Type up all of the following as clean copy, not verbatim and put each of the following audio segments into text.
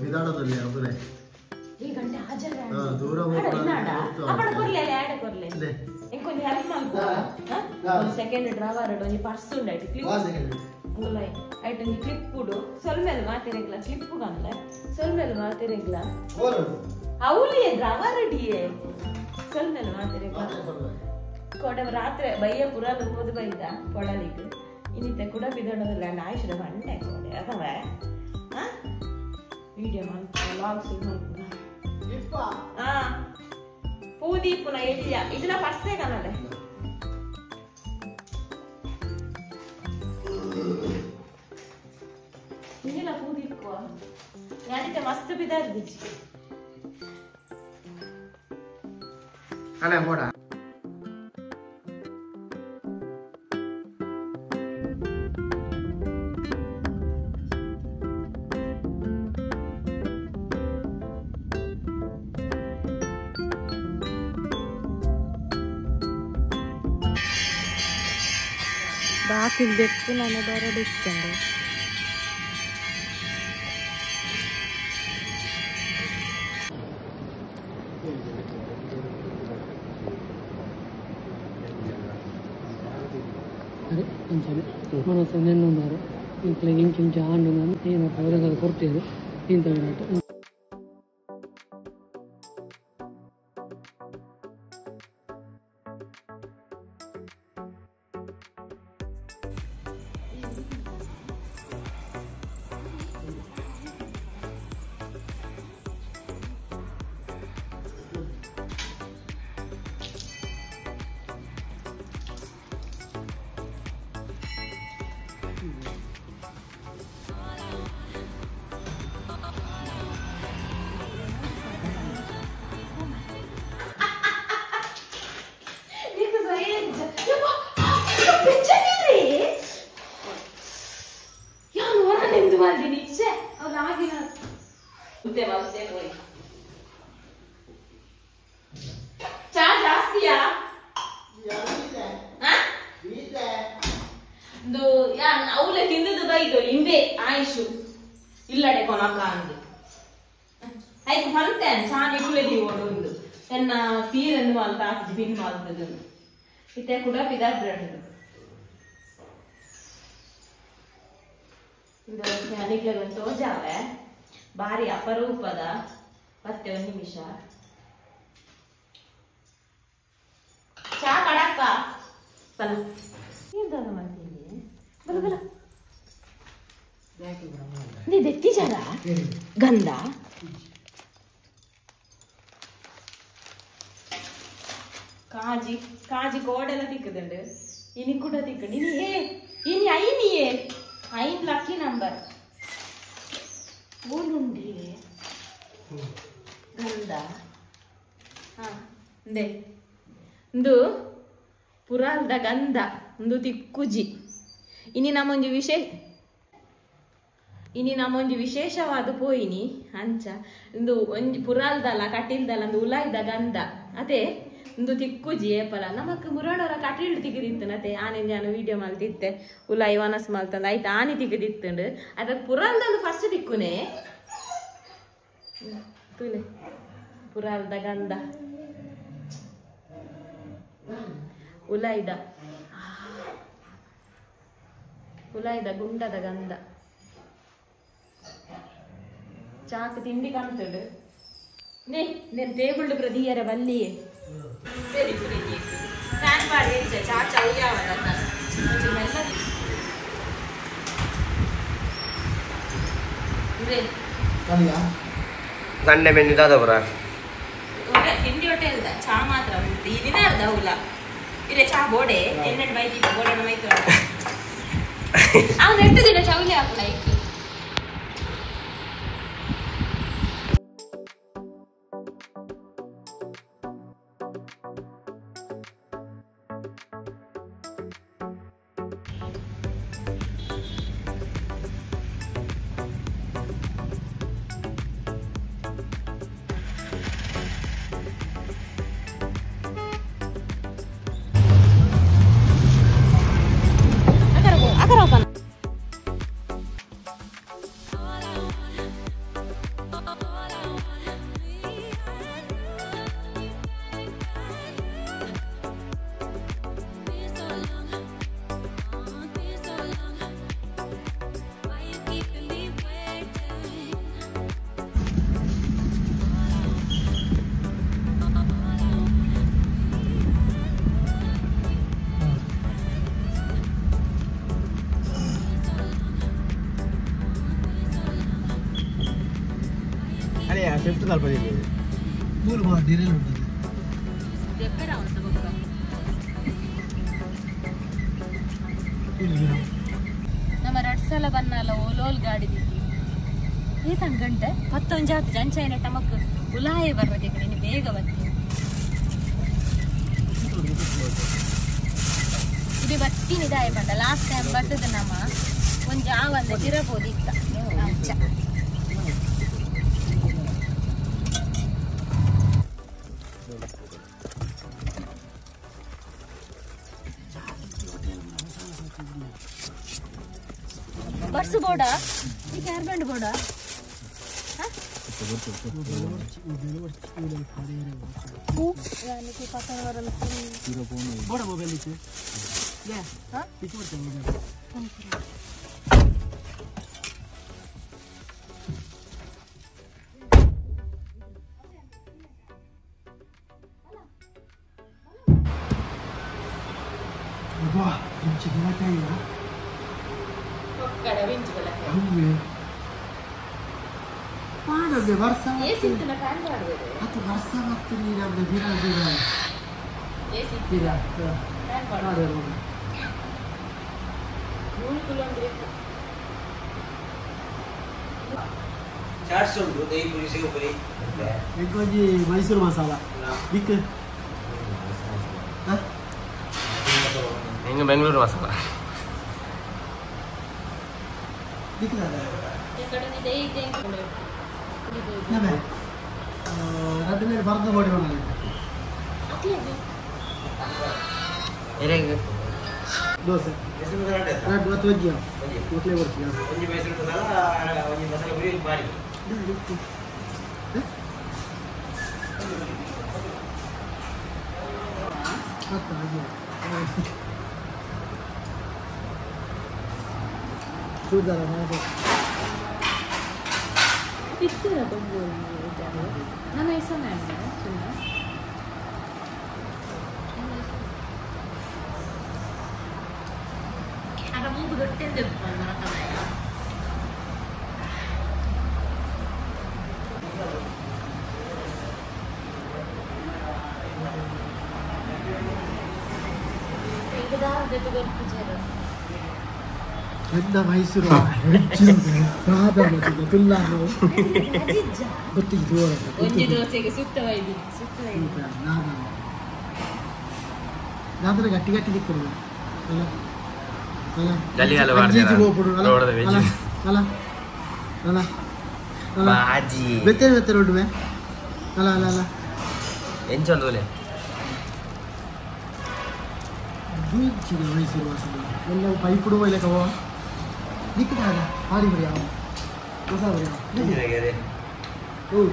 ಪಿದಾಡದಲ್ಲಿ ಅವರೇ ಈ ಗಂಟೆ ಹಾಜರ ದೂರ ಅಪ್ಪಡ ಕೊರ್ಲೆ ಆಡ ಕೊರ್ಲೆ ಇಂಕೊಂಜಿ ಹೆಲ್ಪ್ ಮಲ್ಪು ಒಂದು ಸೆಕೆಂಡ್ ಡ್ರಾವರ್ ಒಂಜಿ ಪರ್ಸ್ ಉಂಡು ಐಟ್ ಕ್ಲಿಪ್ ಉಂಗುಲೈ ಐಟ್ ಒಂಜಿ ಕ್ಲಿಪ್ ಉಡು ಸೊಲ್ಮೆಲ್ ಮಾತೆರೆಗ್ಲ ಕ್ಲಿಪ್ ಗನ್ಲೆ ಸೊಲ್ಮೆಲ್ ಮಾತೆರೆಗ್ಲ ಅವಲಿಯೇ ಡ್ರಾವರ್ ಡಿಯೇ ಸೊಲ್ಮೆಲ್ ಮಾತೆರೆಗ್ಲ ಕೋಡೆ ರಾತ್ರಿ ಬಯ್ಯ ಪುರಲು ಹೋದು ಬೈದ ಪೊಡಲಿಗೆ ಇನ್ನಿತ್ತೆ ಕೂಡ ಬಿದಡೋದಿಲ್ಲ ಆಯುಷದ ಬಂಡೆ ಕೋಡೆ ಅಥವಾ ವಿಡಿಯೋ ಮಲ್ಪ ವ್ಲಾಗ್ಸ್ ಮಲ್ಪ ಪೂದೀಪುನ ಎಲ್ಯ ಇದನ್ನ ಪರ್ಸೆ ಕನಲೆ ಇನ್ನಿಲ್ಲ ಪೂದೀಪುವ ಯಾನಿತೆ ಮಸ್ತ್ ಬಿದಾರ್ದಿಜಿ ಅಣ್ಣ ಬೋಡ ಬಾಕಿಲ್ ಬೆಕ್ಕು ನಾನು ಬರಡಿಸ್ಕೊಂಡು ಅಂಚನೆ ಮನಸ್ಸು ನೆನ್ನೊಂದಾರು ಇಂಕ್ಲೆ ಇಂಚಿಂಚ ಆಂಡು ಏನು ಅವರೆಲ್ಲ ಕೊಡ್ತೀವಿ ಇಂಥ ಚಾ ಜಾಸ್ತಿಯಾ ಅವಲೆ ತಿಂದದ್ದು ಬೈದು ಇಂಬೆ ಆಯುಷು ಇಲ್ಲಡೆ ಕೊನಕ ಅಂದು ಆಯ್ತು ಬಂತೇನೆ ಚಾ ನಿಗುಲೆ ದೀವೋಡು ಒಂದು ಎನ್ನ ಸೀರೆನ್ನು ಮಲ್ತ ಹಾಕಿ ಬಿನ್ ಮಲ್ತದ್ದು ಇತ್ತೆ ಕೂಡ ಬಿದಾಡ್ರಂಡು ಇದು ನಿಗ್ಲೆಗೊಂದು ತೋಜಾವೆ ಬಾರಿ ಅಪರೂಪದ ಮತ್ತೆ ಒಂದು ನಿಮಿಷ ಚಾ ಕಡಕ್ಕ ಬಲ ಮಾಡ್ತೀನಿ ಬಲ ಬಲ ನೀ ದೆತ್ತಿ ಜಾಗ ಗಂಧ ಕಾಜಿ ಕಾಜಿ ಗೋಡೆಲ್ಲ ತಿಕ್ಕದುಂಡು ಇನಿ ಕೂಡ ತಿಕ್ಕಂಡು ಇನಿ ಏ ಇನಿ ಐನಿಯೇ ಐನ್ ಲಕ್ಕಿ ನಂಬರ್ ಓಲುಂಡಿ ಗಂಧ ಹಾ ಇಂದೆ ಇಂದು ಪುರಾಲ್ದ ಗಂಧ ಒಂದು ತಿಕ್ಕುಜಿ ಇನಿ ನಮ್ಮೊಂಜಿ ವಿಶೇಷ ಇನಿ ನಮ್ಮೊಂಜಿ ವಿಶೇಷವಾದ ಪೋಯಿನಿ ಅಂಚ ಇಂದು ಒಂಜಿ ಪುರಾಲ್ದಲ್ಲ ಕಟೀಲ್ದಲ್ಲ ಒಂದು ಉಲಾಯ್ದ ಗಂಧ ಅದೇ ಒಂದು ತಿಕ್ಕುಜಿ ಏಪಲ ನಮಕ್ ಮುರಾಡೋರ ಕಟೀಲ್ ತಿಕ್ಕದಿತ್ತು ಅದೇ ಆನೆ ನಾನು ವಿಡಿಯೋ ಮಲ್ತಿತ್ತೆ ಉಲಾಯಿ ವನಸ್ ಮಲ್ತಂದು ಆಯ್ತು ಆನೆ ತಿಕ್ಕದಿತ್ತುಂಡು ಅದಕ್ಕೆ ಪುರಾಲ್ದಂದು ಫಸ್ಟ್ ತಿಕ್ಕುನೆ ತುಲೆ ಪುರಾಲ್ದ ಗಂಧ ಉಲಾಯ್ದ ಉಲಾಯ್ದ ಗುಂಡದ ಗಂಧ ಚಾಕ್ ತಿಂಡಿ ಕಾಣ್ತುಂಡು ನೇ నేను ಟೇಬಲ್ ಪ್ರದಿಯರ ಬಲ್ಲಿಯೇ ಸರಿ ಫ್ಯಾನ್ ಪಾಡಿ ಚಾ ಚೌಯಾವದ ಸಂಡೆ ಬೆನ್ನಿ ದಾದವರ ತಿಂಡಿ ಹೋಟೆಲ್ ಚಾ ಮಾತ್ರ ಈ ದಿನ ಅರ್ಧ ಹುಲ ಇರೆ ಚಾ ಬೋಡೆ ಎಣ್ಣೆ ಬೈತಿ ಬೋಡೆ ಮೈತು ಅವನು ಎಷ್ಟು ದಿನ ಚೌಲಿ ಹಾಕುಣ ಇಕ್ಕಿ ಫಿಫ್ತ್ ನಲ್ಪದಿ ಮೂರು ಬಾರ್ ಡಿರೇಲ್ ಉಂಟು ದೆಪ್ಪರ ಉಂಟು ಬೊಕ್ಕ ನಮ್ಮ ರಡ್ಸಲ ಬನ್ನಲ ಓಲೋಲ್ ಗಾಡಿ ದಿದ್ದಿ ಏತನ್ ಗಂಟೆ ಪತ್ತೊಂಜಾತು ಜಂಚಾಯಿನ ಟಮಕ್ ಉಲಾಯೆ ಬರ್ಬೇಕು ನೀನು ಬೇಗ ಬರ್ತೀನಿ ಇದು ಬರ್ತೀನಿ ದಾಯ ಬಂದ ಲಾಸ್ಟ್ ಟೈಮ್ ಬರ್ತದೆ ನಮ್ಮ ಒಂಜಿ ಆವಂದ ತಿರಬಹುದು ಇತ್ತ ಅಂಚ ಬರ್ಸು ಬೋಡ ಈ ಕ್ಯಾರ್ಬಂಡ್ ಬೋಡ ಬೋಡ ಮೊಬೈಲ್ ಇತ್ತು ಚಾಟ್ಸ್ ಉಂಟು ದಹಿ ಪುರಿ ಸೇವ್ ಪುರಿ ಒಂಜಿ ಮೈಸೂರು ಮಸಾಲ ದಿಕ್ಕು ಹೆಂಗೆ ಬೆಂಗಳೂರು ಮಸಾಲ ರಡ್ಡು ಮೇಲೆ ಬರೆದು ಮಾಡಿ ದೋಸೆ ರಡ್ಡು ಮತ್ತು ವಜ್ಜಿ ಮೊದಲೇ ಬರ್ತೀಯ ಒಂಜಿ ಮೈಸೂರು ಮಸಾಲ ಒಂಜಿ ಮಸಾಲ ಪುರಿ ಒಂಜಿ ಪಾನಿ చూద్దాం మనకు ಇತ್ತರ ನನ್ನ ಹೆಸರು ಚಿನ್ನ ಆಗ ಮೂಗು ದೊಡ್ಡ ಎಂದ ಮೈಸೂರು ಗಟ್ಟಿ ಗಟ್ಟಿ ದಿಕ್ಕರು ಅಲ್ಲ ಅಲ್ಲ ಅಲ್ಲ ಅಲ್ಲ ಬೆತ್ತೆ ಬೆತ್ತೆ ರೋಡ್ವೆ ಅಲ್ಲ ಅಲ್ಲ ಅಲ್ಲ ಎಂಚೊಂದು ಮೈಸೂರು ವಾಸನೆ ಎಲ್ಲ ಪೈಪುಡು ಇಲ್ಲ ಕವ ದಿಕ್ಕುದಾದ ಪಾನಿ ಪುರಿ ಯಾವ ಮಸಾಲ ಪುರಿ ಯಾವ ಓ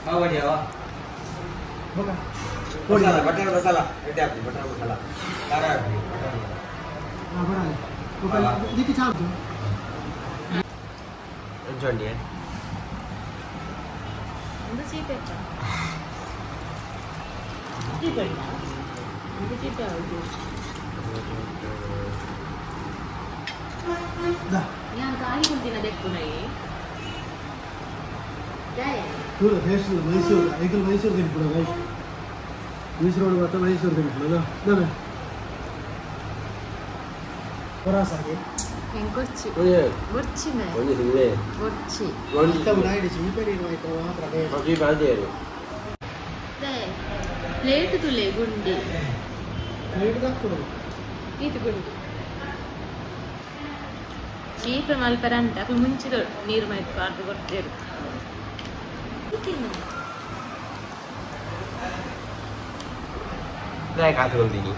ಪಾವ್ ಭಾಜಿ ಯಾವ ಬೊಕ masala butter masala ready hockey butter masala ಖಾರ ಹಾಕಿ ಬಟರ್ ಮಸಾಲ ಹಾ ಬರಲ್ಲ ಬೊಕ ದಿಕ್ಕು ಚಾರ್ಜ್ ಎಂಚೊಂಡಿ ಒಂದು ಚೀಪೆ ಚೀಪೆ ಒಂದು ಚೀಪೆ ಹೌದು ഞാൻ കാലി കുന്തിന ದೂರ ದೇಶದ ಮೈಸೂರು ಐಕಲ್ ಮೈಸೂರು ತಿನ್ಬಿಡ ರೈಟ್ ಮೈಸೂರು ರೋಡ್ ಮಾತ್ರ ಮೈಸೂರು ತಿನ್ಬಿಡಲ್ಲ ನಾನೇ ಹೊರಾಸಾಗಿ ಎಂಕೊಚ್ಚಿ ಬೊರ್ಚಿ ಮೇ ಬೊರ್ಚಿ ಪ್ಲೇಟ್ ತುಲೆ ಗುಂಡಿ ಪ್ಲೇಟ್ ಹಾಕ್ಕೊಡು ಇದು ಗುಂಡಿ ಚೀಪೆ ಮಲ್ಪರ ಅಂತ ಅಕ್ಲು ಮುಂಚಿದ ನೀರು ಮೈತ್ ಪಾರ್ದು ಕೊಡ್ತೇರು ಕಾತ್ಕೊಳ್ತೀನಿ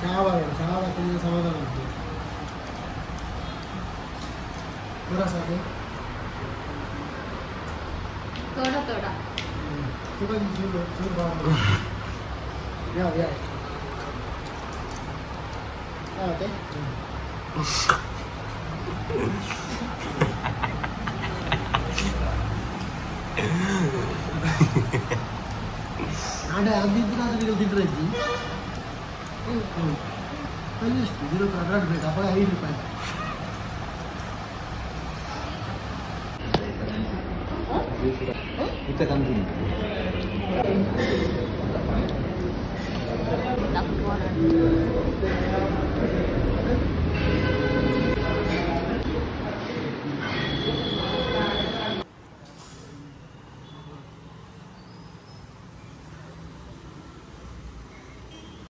ಚಾವ ಚಾವ ತಿಂದ ಸಮಾಧಾನ ಆಗ್ತದೆ ಹೊರಾಸಾಗಿ ತೋಡ ತೋಡ ಯಾವ ಯಾವ ಓಕೆ ನಾಳೆ ಅಂದಿದ್ರೆ ಅದು ತಿಂದ್ರೆ ಅಜ್ಜಿ ಅಲ್ಲಿ ಎಷ್ಟು ಜೀರೋ ಬೇಕು ಅಪ್ಪ 5 ರೂಪಾಯಿ. ಇತ್ತೆ ತಂದಿನಿ.